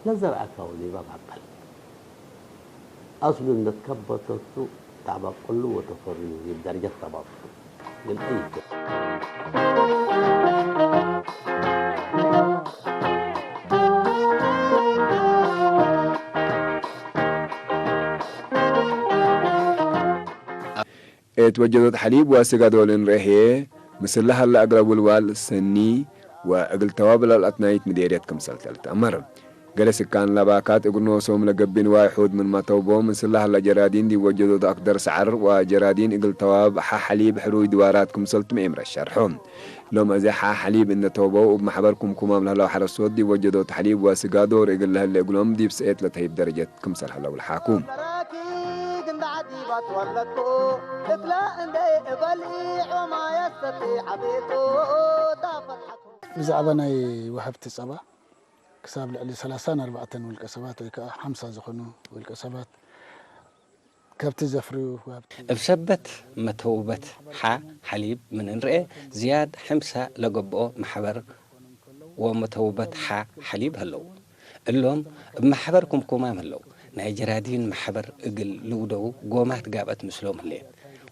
ለዘርአካ ወዚባ ባበል አስሉ እንደ ትከበተቱ ተዕበቅሉ ወተፈርዩ ዲብ ደረጀት ተባብዑ። እት ወጀዶት ሐሊብ ወስጋዶል እንርኤ ህዬ፣ ምስለ ሀለ አግረ ውልዋል ሰኒ ወእግል ተዋብ ለልአትናይት ምዴርየት ክምሰል ተልትአመር። ገሌ ስካን ለባካት እግል ኖሶም ለገብእ ንዋይ ሑድ ምንመ ተውቦ፣ ምስለ ሀለ ጀራዲን ዲብ ወጀዶት አክደር ሰዐር ወጀራዲን እግል ተዋብ ሐ ሐሊብ ሕሩይ ድዋራት ክምሰልቱ መኤምረት ሸርሖ። ሎም አዜ ሐ ሐሊብ እንደ ተውበው እብ መሕበር ኩምኩማም ለህለው ሐረሶት ዲብ ወጀዶት ሐሊብ ወስጋ ዶር እግል ለህሌ እግሎም ዲብ ሰኤት ለተህይብ ደረጀት ክምሰል ሀለው ለሓኩ። ብዛዕባ ናይ ወሃብቲ ጸባ ክሳብ ልዕሊ ሰላሳን ኣርባዕተን ውልቀ ሰባት ወይ ከዓ ሓምሳ ዝኾኑ ውልቀ ሰባት ከብቲ ዘፍርዩ ወሃብቲ እብ ሰበት መተውበት ሓ ሐሊብ ምን እንርኤ ዝያድ ሕምሳ ለገብኦ መሕበር ወመተውበት ሓ ሐሊብ ሀለው። እሎም እብ መሕበር ኩምኩማም ህለው። ናይ ጀራዲን መሕበር እግል ልውደው ጎማት ጋብአት ምስሎም ህሌት።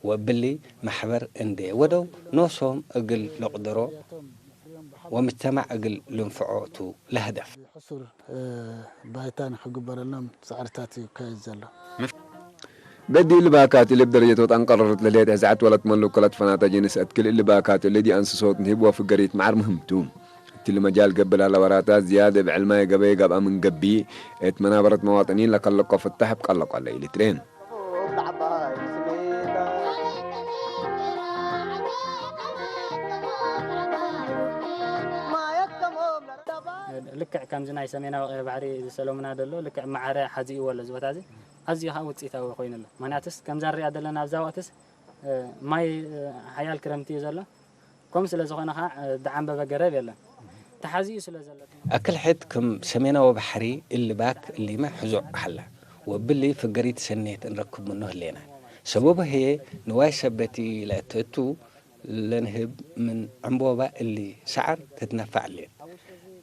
ወእብሊ መሕበር እንዴ ወደው ኖሶም እግል ልቅድሮ ወምጅተማዕ እግል ልንፍዖ ቱ ለሀደፍ። ሕሱር ባይታ ንክግበረሎም ፃዕርታት እዩ ይካየድ ዘሎ። በዲ እሊ ባካት እሊ ብደረጀት ወጠን ቀረርት ለልየት ሕዛዕት ወለት መሉ ከለት ፈናተ ጅንስ እትክል እሊ ባካት እሊ ዲ አንስሶት ንህብ ወፍገሪት መዓር ምህምቱ። እትሊ መጃል ገብእ ላለ ወራታት ዝያድ እብ ዕልማይ ገበይ ገብአ ምን ገብእ እት መናበረት መዋጥኒን ለከለቆ ፍታሕ እብ ቀለቆለ ኢልትሬን። ልክዕ ከምዚ ናይ ሰሜናዊ ቀይሕ ባሕሪ ዝሰለሙና ደሎ ልክዕ መዓረ ሓዚእዎ ኣሎ እዚ ቦታ እዚ ኣዝዩ ከዓ ውፅኢታዊ ኮይኑ ኣሎ። ምክንያቱስ ከምዛ ንሪኣ ዘለና ኣብዛ ወቅትስ ማይ ሓያል ክረምቲ እዩ ዘሎ። ከምኡ ስለ ዝኾነ ከዓ ዝዓንበበ ገረብ የለን። ተሓዚኡ ስለ ዘሎ ኣክልሕት ክም ሰሜናዊ ባሕሪ እሊ ባክ እሊመ ሕዙዕ ሃላ ወብሊ ፍገሪት ሰኔት እንረክብ ምኑ ህሌና። ሰበቡ ህየ ንዋይ ሰበቲ ለእትእቱ ለንህብ ምን ዕምቦባ እሊ ሰዓር ትትነፋዕ ሌት።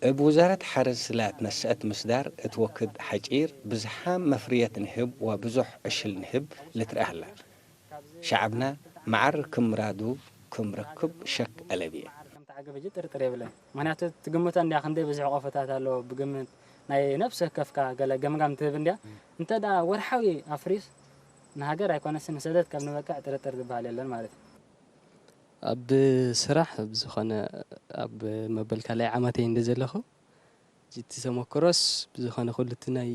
እብ ውዛረት ሓርስ ላትነሰአት ምስዳር እት ወክድ ሓጪር ብዝሓም መፍርየት ንህብ ወብዙሕ ዕሽል ንህብ ልትርአ ሃላ። ሸዓብና መዓር ክም ምራዱ ክም ረክብ ሸክ አለብየ። ከምቲ ዓገብ ሕጂ ጥርጥር የብለን። ምክንያቱ ትግምቶ እንዲያ ክንደይ ብዙሕ ቆፎታት ኣለዎ ብግምት ናይ ነፍሲ ወከፍካ ገለ ገምጋም ትህብ እንዲያ። እንተ ደኣ ወርሓዊ ኣፍርዩስ ንሃገር ኣይኮነስ ንሰደት ከም ንበቅዕ ጥርጥር ዝበሃል የለን ማለት እዩ። ኣብ ስራሕ ብዝኾነ ኣብ መበል ካልኣይ ዓመተይ እንደ ዘለኹ እቲ ተመክሮስ ብዝኾነ ኩሉ እቲ ናይ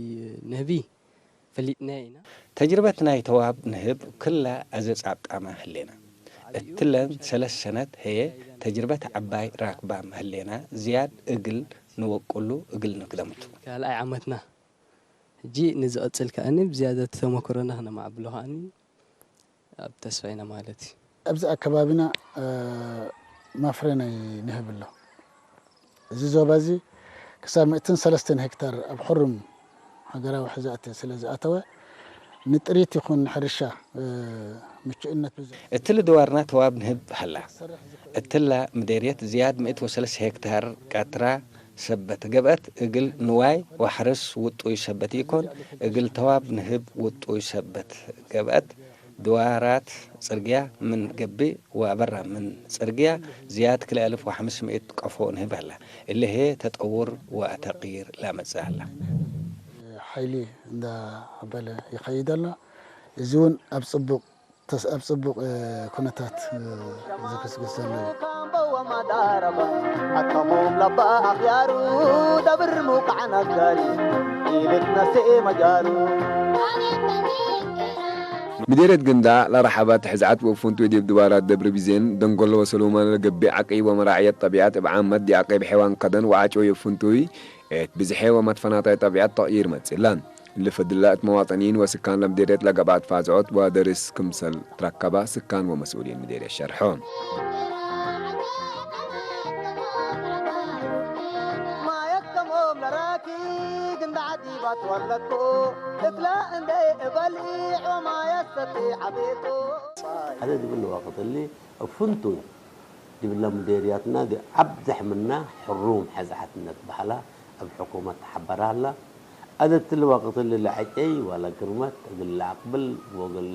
ንህቢ ፈሊጥናዮ ኢና። ተጅርበት ናይ ተዋብ ንህብ ክላ ኣዘጻብጣማ ህሌና። እትለን ሰለስ ሰነት ህየ ተጅርበት ዓባይ ራክባም ህሌና ዝያድ እግል ንወቅሉ እግል ንክደምቱ። ካልኣይ ዓመትና ሕጂ ንዝቐጽል ከኣኒ ብዝያዳ እቲ ተመክሮና ክነማዕብሎ ከኣኒ ኣብ ተስፋ ኢና ማለት እዩ። ኣብዚ ኣከባቢና ማፍረ ናይ ንህብ ኣሎ። እዚ ዞባ እዚ ክሳብ ሚእትን ሰለስተን ሄክታር ኣብ ሕሩም ሃገራዊ ሕዛእቲ ስለ ዝኣተወ ንጥሪት ይኹን ንሕርሻ ምቹእነት ብዙሕ እትሊ ድዋርና ተዋብ ንህብ ሃላ። እትላ ምዴርየት ዝያድ ሚእት ወሰለስተ ሄክታር ቀትራ ሰበት ገብአት እግል ንዋይ ወሐርስ ውጡይ ሰበት ኢኮን እግል ተዋብ ንህብ ውጡይ ሰበት ገብአት ድዋራት ጽርግያ ምን ገብእ ወአበራ ምን ጽርግያ ዝያድ ክልኤ አልፍ ወሐምስ ምእት ቀፎ ንህብ ሀላ። እሊ ህዬ ተጠውር ወተቅይር ላመጽእ ሀላ። ሓይሊ እንዳበለ ይኸይድ ኣሎ። እዚ እውን ኣብ ጽቡቕ ተስ ኣብ ጽቡቕ ኩነታት ዝግስግስ ዘሎ እዩ። ኣቶሞም ለባ ኣኽያሩ ደብር ምውቃዕ ነጋሪ ኢልት ነስኤ መጃሩ ምዴርየት ግንዳ ለረሓባት ሕዝዓት ወእፉንቱ ዲብ ድባራት ደብረ ቢዜን ደንጎሎ ወሰሎማን ለገብእ ዓቂ ወመራዕየት ጠቢዓት እብ ዓመት ዲያቂ ብሐይዋን ከደን ወዓጭ ወየእፉንቱይ እት ብዝሐ ወመትፈናታይ ጠቢዐት ተቕይር መጽእላ። እሊ ፈድላ እት መዋጠኒን ወስካን ለምዴርየት ለገብኣት ፋዝዖት ወደርስ ክምሰል ትረከባ ስካን ወመስኡሊን ምዴርየት ሸርሖ። ማየት ከሞም ለራኪ ግንዳ ዓዲባት ወለኮ እትላ እንደ እበልዒ ዖማየት ሰቲ ዓቤቶ ሓደ ዝብል ወቅት እሊ እፍንቱ ዲብላ ምዴርያትና ዲ ኣብዝሕ ምና ሕሩም ሕዝዓትነት በህላ እብ ሕኩመት ተሓበራ ህላ። ኣደትል ወቅትል ለዐጨይ ዋላ ግርመት እግል ለአቅብል ወእግል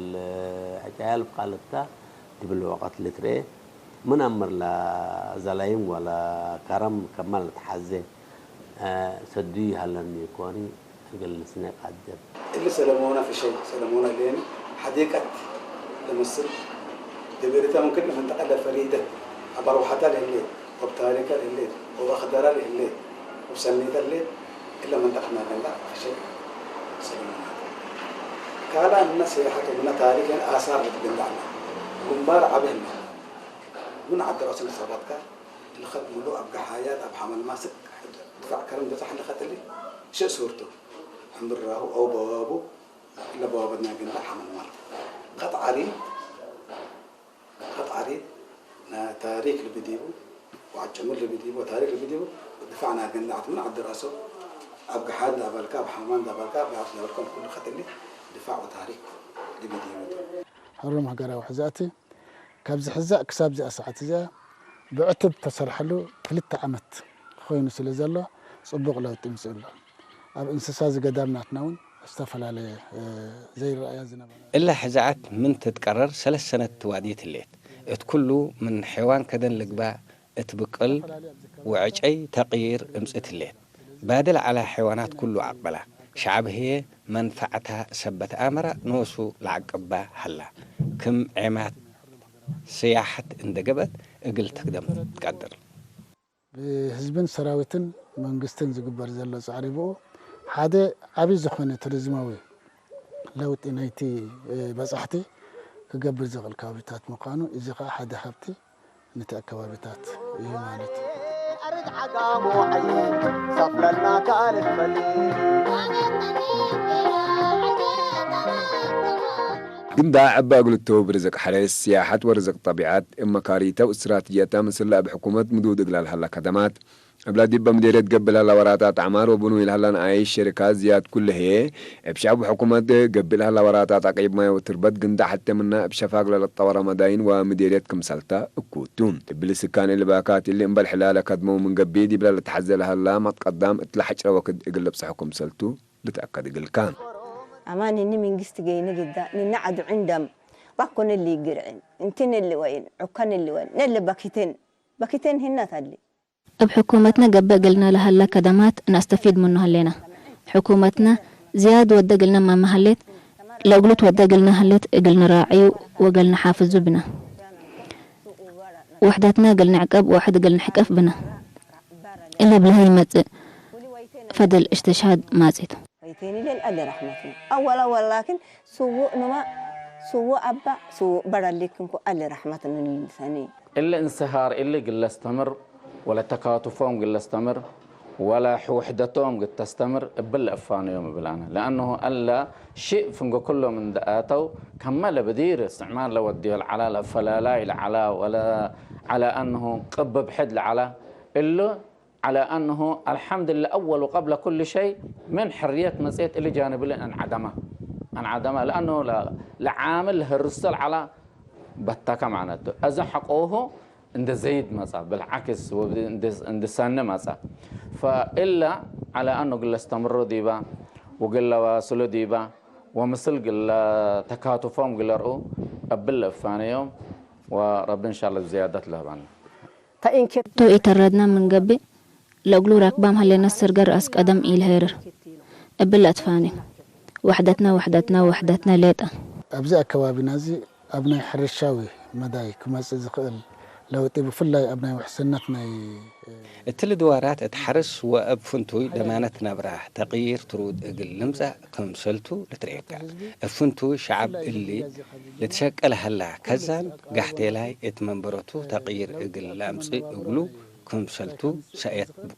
ዐጨያል ብቃልታ ዲብል ወቅት ልትርኤ ምን አምር ለዘላይም ዋላ ከረም ከማል ለተሓዜ ሰዱይ ሀለኒ ኮኒ እግል ስነ ቃድር። እሊ ሰለሞና ፍሸይ ሰለሞና ሌኒ ሐዲቀት ለመስል ዲብ ኤሪትራ ምን ክል መንጠቀ ለፈሪደት አባርወሐታ ለህሌት ወብ ታሪከ ለህሌት ወብ አክደራ ለህሌት ወብ ሰኔተ ለህሌት እለ መንጠቀ ናገንዳ ፍሸይ ሰለሞና ቱ። ካልአ ምነ ሰያሐት ወምነ ታሪክ አሳር ልትገንዳዕና ግንባር ዐቢ ህለ ምን ዐዲ ረአሶም ሕሳባትካ ለከድምሉ አብ ገሓያት አብ ሐመል ማስክ ድፋዕ ከረም በጻሕ ለከትሊ ሽእ ሱርቱ ዕምራሁ አው በዋቡ እለ በዋበትና ግንዳ ሐመል ማልት ከጥ ዐሪድ ከጥ ዐሪድ ታሪክ ልብዲቡ ወዐጨሙል ልብዲቡ ወታሪክ ልብዲቡ ድፋዕ ናገንዳ ዐት ምን ዐዲ ረአሶ አብ ገሓድ ዳበልካ አብ ሐማን ዳበልካ አብ ገሓድ ዳበልካ ኩሉ ከትሊ ድፋዕ ወታሪክ ልብዲቡ ቱ። ሕሩም ሃገራዊ ሕዛእቲ ካብዚ ሕዛእ ክሳብ እዚኣ ሰዓት እዚኣ ብዕቱብ ተሰርሐሉ ክልተ ዓመት ኮይኑ ስለ ዘሎ ጽቡቕ ለውጢ ይምጽእ ኣሎ። ኣብ እንስሳ ዝገዳም ናትና እውን ዝተፈላለየ ዘይረኣያ ዝነበረ እላ ሕዛኣት ምን ትትቀረር ሰለስ ሰነት ትዋድየት ህሌት። እት ኩሉ ምን ሐይዋን ከደን ልግባእ እት ብቅል ወዕጨይ ተቅይር እምጽእት ህሌት። ባድል ዐላ ሐይዋናት ኩሉ አቅበላ። ሸዐብ ህዬ መንፈዕታ ሰበት አመራ ኖሱ ለዐቅባ ሀላ። ክም ዔማት ሰያሐት እንደ ገብአት እግል ትክደም ትቀድር። ብህዝብን ሰራዊትን መንግስትን ዝግበር ዘሎ ጻዕሪ ብኡ ሓደ ዓቢ ዝኾነ ቱሪዝማዊ ለውጢ ናይቲ በጻሕቲ ክገብር ዝኽእል ከባቢታት ምዃኑ እዚ ኸኣ ሓደ ሃብቲ ነቲ ኣከባቢታት እዩ ማለት እዩ። ኣርድ ዓጋሞ ዓየ ሰፍረልና ካልእ ፈሊ ግንዳ ዕባ እግልቶ ብርዝቅ ሓረስ፣ ስያሓት ወርዝቅ ጠቢዓት፣ እመካሪተው እስትራትጅያታ ምስላ እብ ሕኩመት ምዱድ እግላል ሃላ ከደማት፣ እብላ ዲበ ምዴርየት ገብእ ለሃላ ወራጣት አዕማር ወብኑ ኢልሃላን አይሽ ሸሪካት ዝያድ ኩለህየ፣ እብ ሻዕቡ ሕኩመት ገብእ ለሃላ ወራጣት አቂብ ማይ ወትርበት ግንዳ ሐቴ ምና እብ ሸፋግ ለለጠወረ መዳይን ወምዴርየት ክምሰልታ እኩቱ። እብሊ ስካን እሊ ባካት እሊ እምበል ሕላለ ከድመው ምን ገብእ ዲብላ ለተሐዘ ለሃላ መትቀዳም እትላ ሐጭረ ወክድ እግል ልብጽሐኩም ሰልቱ። ልትአከድ እግልካ። አማን እኒ መንግስት ገይኒ ግዳ ንና ዓዱ ዕንደም ባኮን እሊ ግርዕን እንትን እሊ ወይን ዑከን እሊ ወይን ነለ በኪቴን በኪቴን ህናት አሊ። እብ ሕኩመትነ ገብእ እግልና ለሀለ ከደማት ነአስተፊድ ምኑ ሀሌና። ሕኩመትነ ዝያድ ወደ እግልና ማመ ሀሌት፣ ለእግሉ ትወደ እግልና ሀሌት እግል ንራዕዩ ወእግል ንሓፍዙ ብነ። ውሕደትነ እግል ንዕቀብ ወሕድ እግል ንሕቀፍ ብነ። እሊ ብለሀ ይመጽእ ፈደል እሽትሻድ ማጺቱ። ፈይቴኒ ሌል አለ ረሕመትን አወላ ወላኪን ስውእ ኑማ ስውእ አባ ስውእ በረሊክንኩ አለ ረሕመትን ልሰኒ። እሊ እንስሃር እሊ ግለስተምር ወለተካቱፎም ግለስተምር ወላ ውሕደቶም ግተስተምር እብል ለእፋንዮም እብል አነ። ለአነሁ አላ ሽእ ፍንገ ኩሎም እንደአተው ከመ ለብዲር እስትዕማር ለወድዮ ለዓላ ለአፈላላይ ለዓላ ወለ ዐላ አነሁ ቅብብ ሕድ ለዓላ እሉ على أنه الحمد لله أول وقبل كل شيء من حرية መጽሔት እሊ ጃንብ እሊ እንዓደማ እንዓደማ ለአነሁ ለዓምል ህርሰል ዓላ በታካ ማዕነቱ እዚ ሐቆሁ እንደ ዘይድ መጻ ብልዓክስ እንድሳነ መጻ ፈእላ على أنه ግለ እስተምሮ ዲባ ወግለ ዋስሎ ዲባ ወምስል ግለ ተካቱፎም ግለ ርኡ እብል እፋነዮም ወረቢ እንሻላ ዝያደት ለህባና። ቱ ኢተረድና ምን ገብእ፣ ለእግሉ ራክባም ሀሌነ ስርገ ረአስ ቀደም ኢልሄርር። እብል አትፋኔ። ወሕደትና፣ ወሕደትና፣ ወሕደትና ሌጠ። ኣብዚ ኣከባቢና እዚ ኣብ ናይ ሕርሻዊ መዳይ ክመጽእ ዝኽእል ለውጢ፣ ብፍላይ ኣብ ናይ ውሕስነት ናይ እቲ ልድዋራት እት ሓርስ ወእብ ፍንቱይ ደማነት ነብራ ተቅይር ትሩድ እግል ልምጸእ ክምሰልቱ ልትርኤካ። እብ ፍንቱይ ሸዐብ እሊ ልትሸቀል ሀላ፣ ከዛን ጋሕቴላይ እት መንበረቱ ተቅይር እግል ለአምጽእ እግሉ ክምሰልቱ ሰእየት ቡ።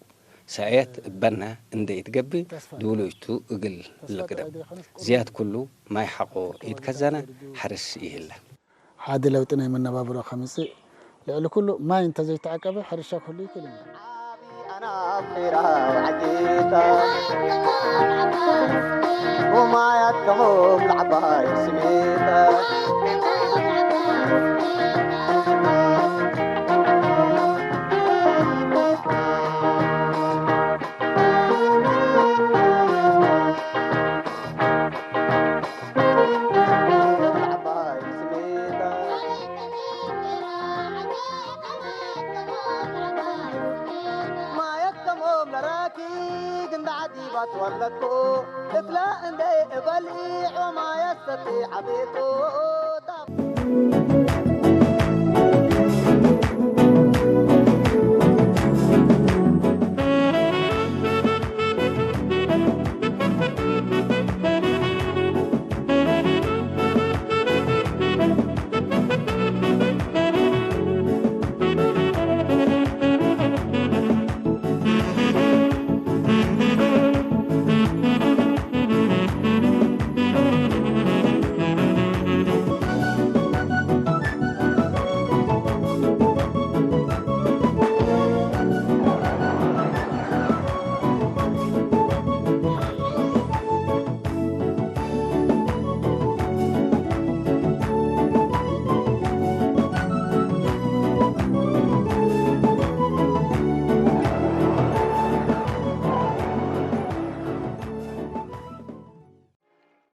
ሰእየት እበና እንዴ ኢትገብእ ድውሉይቱ እግል ልቅደም። ዝያድ ኩሉ ማይ ሐቆ ኢትከዘነ ሐርስ ይህለ። ሓደ ለውጢ ናይ መነባብሮ ከምጽእ፣ ልዕሊ ኩሉ ማይ እንተዘይተዓቀበ ሕርሻ ክህሉ ይክእል እዩ።